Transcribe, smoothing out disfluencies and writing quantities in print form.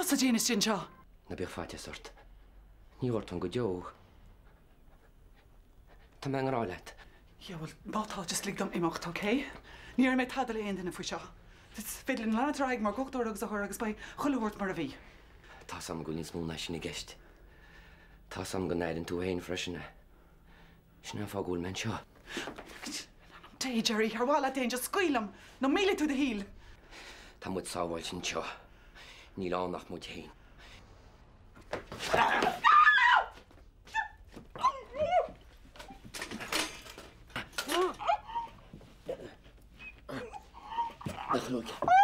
tusa a déanamh istigh anseo? Ná bíodh faitíos ort. Ní ghortóinn go deo thú. Tá mé i ngrá leat. Yeah, bhuel, má tá, just lig dom imeacht, ok? Ní déarfaidh mé tada le haon duine faoi seo. Is féidir linn leanúint ar aghaidh mar dhochtúir agus othar agus beidh chuile shórt mar a bhí. Tá's a'm go bhfuil níos mó ná sin i gceist. Tá's a'm go n-airíonn tú féin freisin é. Sin é an fáth go bhfuil mé anseo. In ainm Dé, Gerry, ar mhaith leat féin, just scaoil liom, nó millfidh tú do shaol. Tá muid sábháilte anseo. Níl ann ach muid féin. Nach luaigh.